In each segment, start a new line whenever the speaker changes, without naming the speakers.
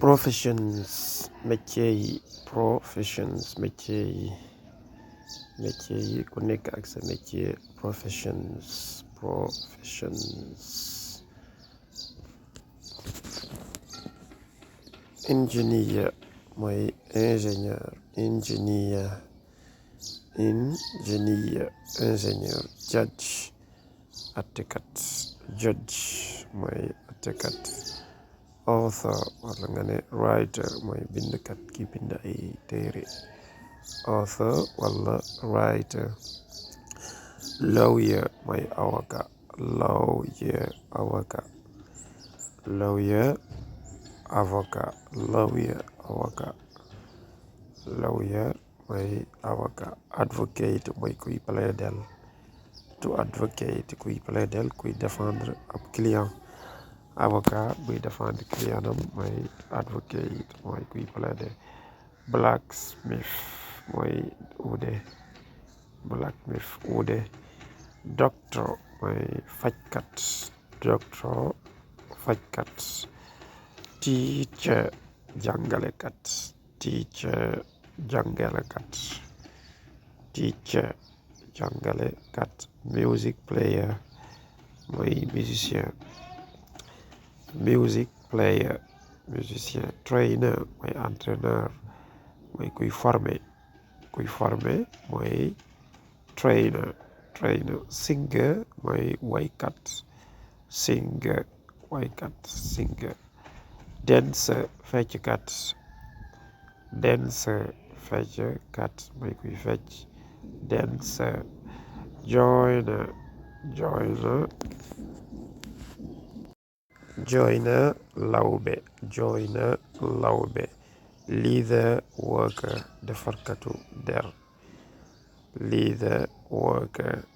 professions métier yi ku nekk ak sa métier professions engineer mooy ingénieur judge attekat mooy attekat author wala nga ne writer mooy bindkat ki bind ay téere author wala writer lawyer mooy avocat lawyer mooy avocat advocate mooy kuy plaider kuy défendre ab client avocat buy défendre client am mooy advocate mooy kuy plaider blacksmith mooy uude doctor mooy fajkat teacher jàngalekat music player mooy musicien trainer mooy entraîneur mooy kuy former mooy trainer singer mooy waykat dancer fecckat mooy kuy fecc dancer joiner lawbe leather worker defarkatu der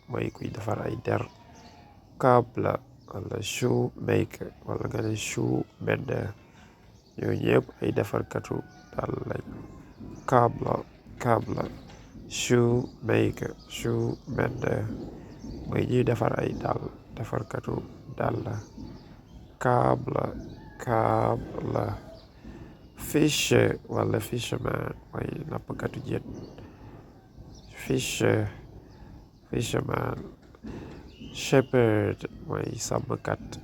mooy kuy defar ay der cobbler wala shoemaker wala nga ne shoe mender yooyu ñëpp ay defarkatu dàll lañ cobbler shoemaker shoe mender mooy ñuy defar ay dàll defarkatu dàll cobbler fisher wala fisherman mooy nappkatu jën fisherman shepherd mooy sàmmkat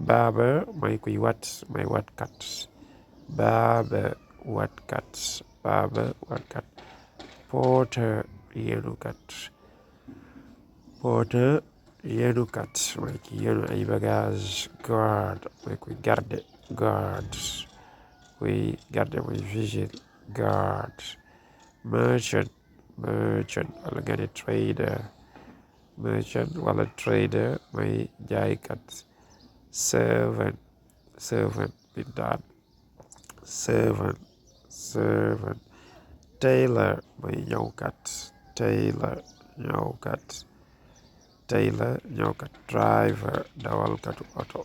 barber mooy kuy wat mooy watkat porter yenukat mooy ki yenu ay bagage guard mooy kuy garde mooy vigile guard merchant wala nga ne trader mooy jaaykat servant bindaan tailor mooy ñawkat driver dawalkatu oto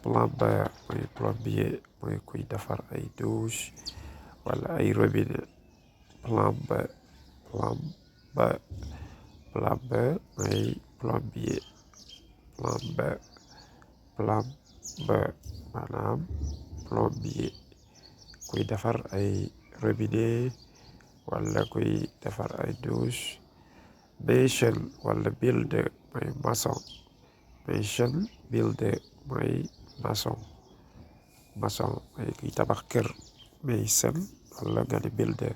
plumber mooy plombier mooy kuy defar ay douche wala ay robinet plumber mooy plombier maanaam plombier kuy defar ay robinet wala kuy defar ay douche mason wala builder mooy maçon mooy kuy tabax kër mason wala nga ne builder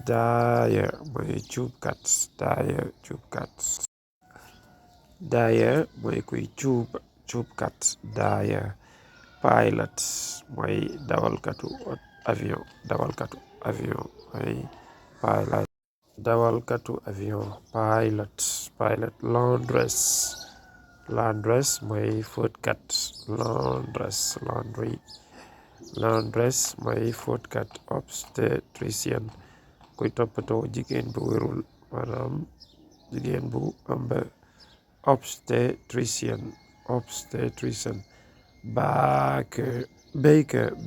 dyer mooy cuubkat mooy kuy cuubkat dyer pilot mooy dawalkatu avion mooy pilot laundress mooy fóotkat laundress mooy fóotkat obstetrician kuy toppatoo jigéen bu wérul maanaam jigéen bu ëmb obstetrician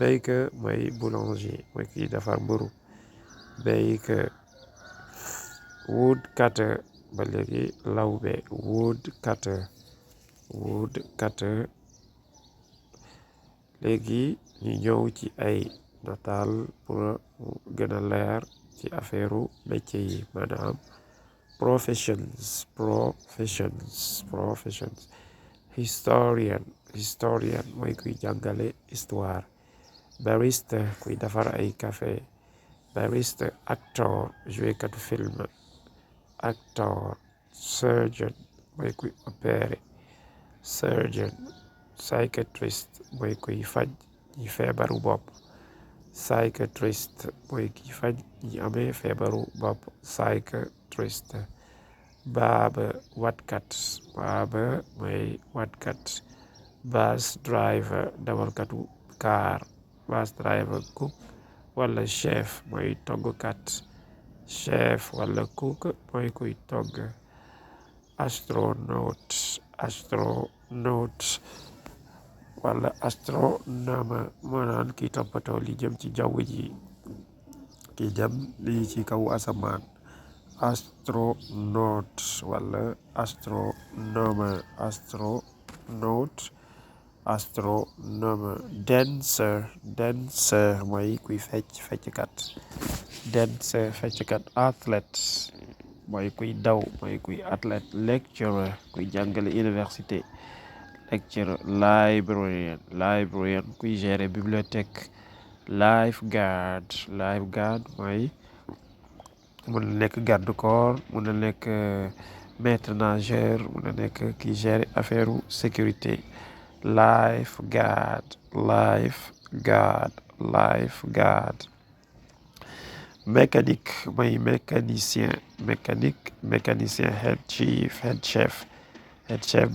baker mooy boulanger mooy kiy defar mburu baker woodcutter ba léegi lawbe woodcutter léegi ñu ñëw ci ay nataal pour gën a leer ci affaireu métier yi maanaam professions historian mooy kuy jàngale histoire barista kuy defar ay café barista actor joué katu film actor surgeon mooy kuy opéré surgeon psychiatrist mooy kuy faj ñi feebaru bopp psychiatrist mooy kiy faj ñi amee feebaru bopp psychiatrist baaba watkat mooy watkat bus driver dawalkatu kaar bus driver cook wala chef mooy toggkat chef wala cook mooy kuy togg astronaut wala astronome maanaam kiy toppatoo li jëm ci jaww ji ki jëm lii ci kaw asamaan astronaut wala astronome dancer mooy kuy fecckat athlète mooy kuy daw mooy kuy athlète lecturer kuy jàngale université lecturer librarian kuy gérer bibliothèque lifeguard mooy mun na nekk garde corps mun na nekk maître nageur mun na nekk kiy gérer affaire sécurité lifeguard mécanique mooy mécanicien head chef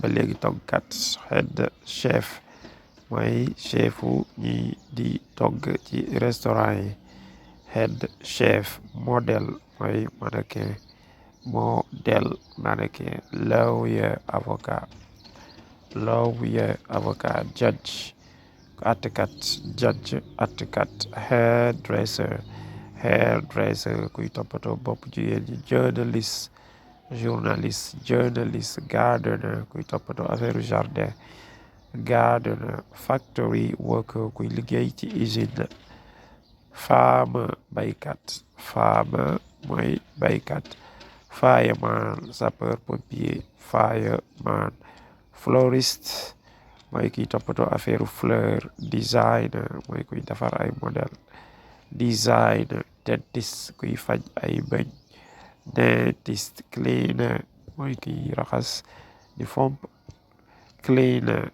ba léegi toggkat head chef mooy chefu ñi di togg ci restaurant yi head chef modèle mooy mannequin lawyer avocat judge attekat hairdresser kuy toppatoo bopp jigéen ñi journaliste gardener kuy toppatoo affaire jardin gardener factory worker kuy liggéey ci usine farmer mooy baykat fireman sapeur pompier fireman florist mooy kiy toppatoo affaire fleur designer mooy kuy defar ay modèle designer dentist kuy faj ay bëñ dentist cleaner mooy kiy raxas di fomp cleaner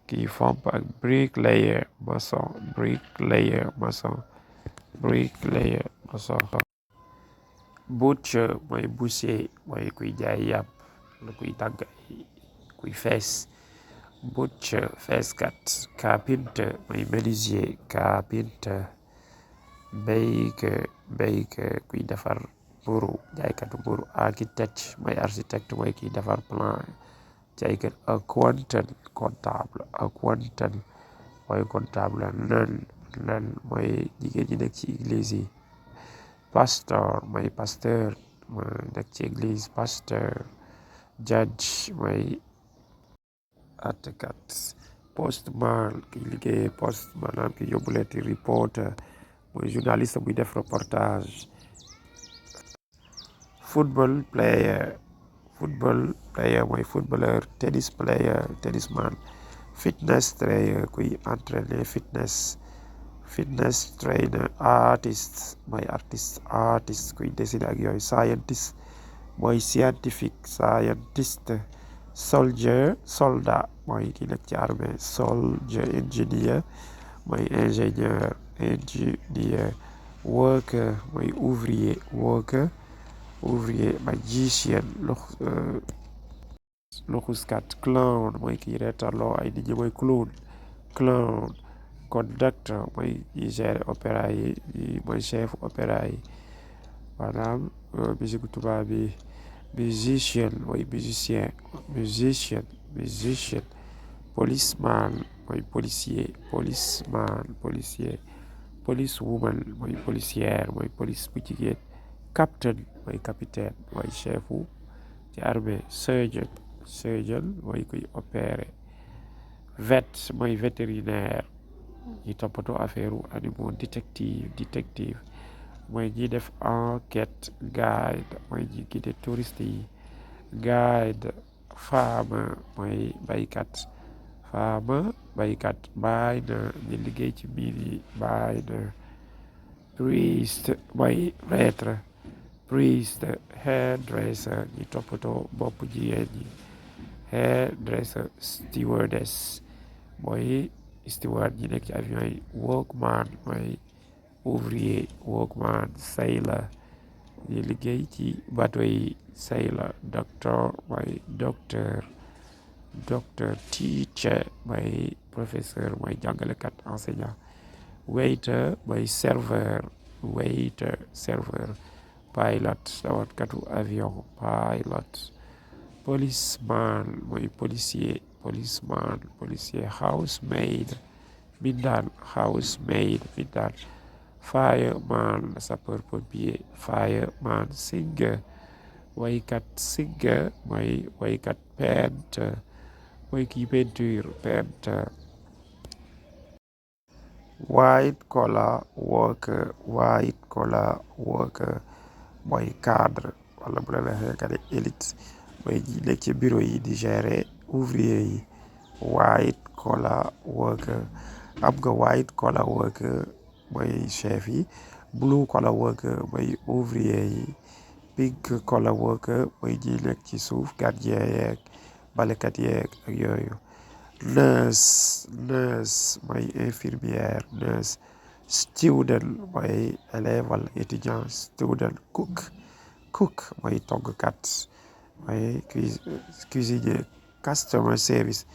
kiy fomp ak bricklayer maçon butcher mooy boucher mooy kuy jaay yàpp la kuy tàgg kuy fees butcher feeskat carpenter mooy menuisier carpenter baker kuy defar mburu jaaykatu mburu architecte mooy architecte mooy kiy defar plan jaaykat accountant comptable mooy comptable nan mooy jigéen ñi nekk ci église yi pastor mooy pasteur mooy nekk ci église pasteur judge mooy àttekat postman kiy liggéey poste maanaam ki yóbbu leeti reporter mooy journaliste buy def reportage football player mooy footballeur tennis player tennisman fitness trainer kuy entraîner fitness trainer artist mooy artiste kuy dessiner ak yooyu scientist mooy scientist soldat mooy ki nekk ci armée soldier engineer mooy ingénieur worker mooy ouvrier magician luxuskat clown mooy kiy reetaloo ay nit ñi mooy clown conductor mooy kiy gérer opéra yi mooy chef opéra yi maanaam musique tubaab bi musicien mooy musicien policeman mooy policier policewoman mooy policière mooy police bu jigéen captain mooy capitaine mooy chefu ci armée surgeon mooy kuy opérer vet mooy vétérinaire ñi toppatoo affaire animaux détective mooy ñi def enquête guide mooy ñi guide touriste yi guide farmer mooy baykat baay na ñi liggéey ci biir yi baay na priest mooy prêtre priest hairdresser ñi toppatoo bopp jigéen ñi hairdresser stewardess mooy steward ñi nekk ci avion yi workman mooy ouvrier workman sailor ñi liggéey ci bateau yi sailor doctor mooy docteur teacher mooy professeur mooy jàngalekat enseignant waiter mooy serveur pilot dawatkatu avion pilot policeman mooy policier housemaid mindaan fireman sapeur pompier fireman singer waykat mooy waykat painter mooy kii peinture painter white collar worker mooy cadre wala bu la neexee nga ne élite mooy ñi nekk ci bureau yi di gérer ouvrier yi white collar worker am nga white collar worker mooy chef yi blue collar worker mooy ouvrier yi pink collar worker mooy ñi nekk ci suuf gardien yeeg balekat yeeg ak yooyu nurse mooy infirmière nurse student mooy élève wala étudiant student cook mooy toggkat mooy cuisinier customer service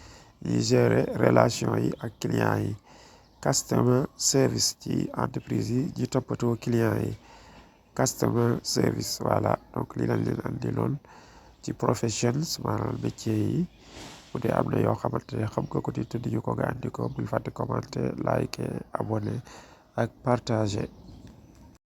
ñi gérer relation yi ak client yi customer service ci entreprise yi ñi toppatoo client yi customer service voilà donc li lañ leen andi loon ci professions maanaam métier yi bu dee am na yoo xamante ne xam nga ko te ñu ko nga andi ko bul fàtte commenter like abonné ak partager